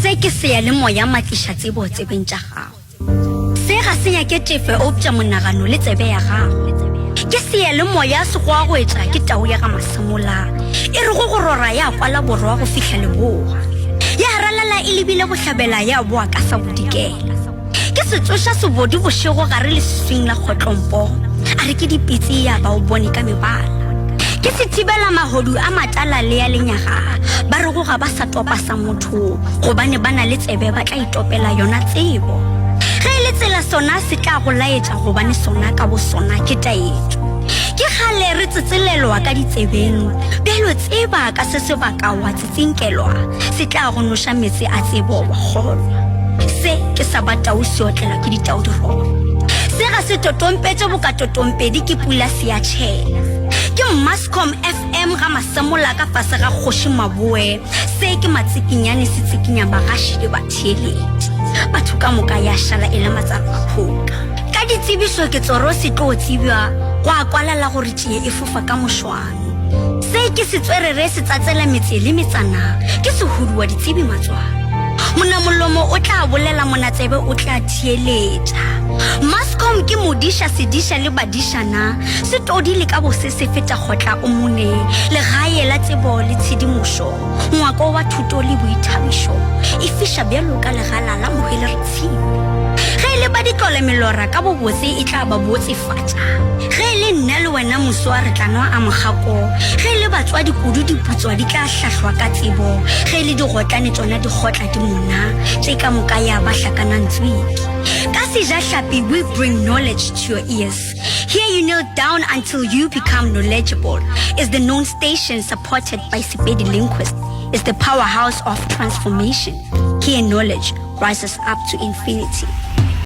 Se ke seyalemoya matliša tsebo tsebeng tša gago. Se ga se nyake tefe eupša monagano le tsebe ya gago. Ke seyalemoya se goagoetša ke tau ya ga Masemola e rego go rora ya kwala borwa go fihla leboa. Ya ralala e lebile bohlabela ya boa ka sa bodikela. Ke se tsoša sebodu bošego gare leswiswing la kgotlompo, a re ke dipitse ya ba o bone ka mebala. Ke se thibela mahodu a matala le ya lenyaga, ba rego ga ba sa topa sa motho, gobane ba na le tsebe ba tla itopela yona tsebo. Ge e le tsela sona se tla go laetša gobane sona ka bosona ke taetšo. Ke kgale re tsetselelwa ka ditsebeng, bjalo tseba ka se sebaka wa tsinkelwa se tla go noša meetse a tsebo wa kgolwa. Se ke sa ba tau se otlelwa ke ditau diroba. Se ga se totompetše boka totompedi ke pula se ya tšhela. Ke Mascom FM ga Masemola ka fase ga Kgoši Maboe. Se ke matsikinyane se tsikinya bagaši le batheeletši. Batho ka moka ya šala e le matsalo a phoka. Ka ditsebišo ke tsoro se tlo tsebja gwa kwalala gore tšie e fofa ka mošwano. Se ke setswerere se tsatsela metse le metsana, ke sehudu wa ditsebi matswalo. Monamolomo o tla bolela monatsebe o tla theeletša. Mascom ke modiša sediša le badišana, se todile ka bose se feta kgotla o mone, legae la tsebo le tshedimošo, ngwako wa thuto le boithabišo, e fiša bjalo ka legala la mohweleretshipi. Ge e le ba ditlole melora ka bobotse e tla ba botsefatša. Ge e le nna le wena moswa re tla nwa a mogako. Ge e le batswadi kudu diputswa di tla hlahlwa ka tsebo. Ge e le digotlane tšona di kgotla di mona. Tše ka moka ya ba hlakanang tswiki. Ka Sejahlapi we bring knowledge to your ears. Here you kneel down until you become knowledgeable. Is the known station supported by Sepedi Linguist. Is the powerhouse of transformation. Here knowledge rises up to infinity.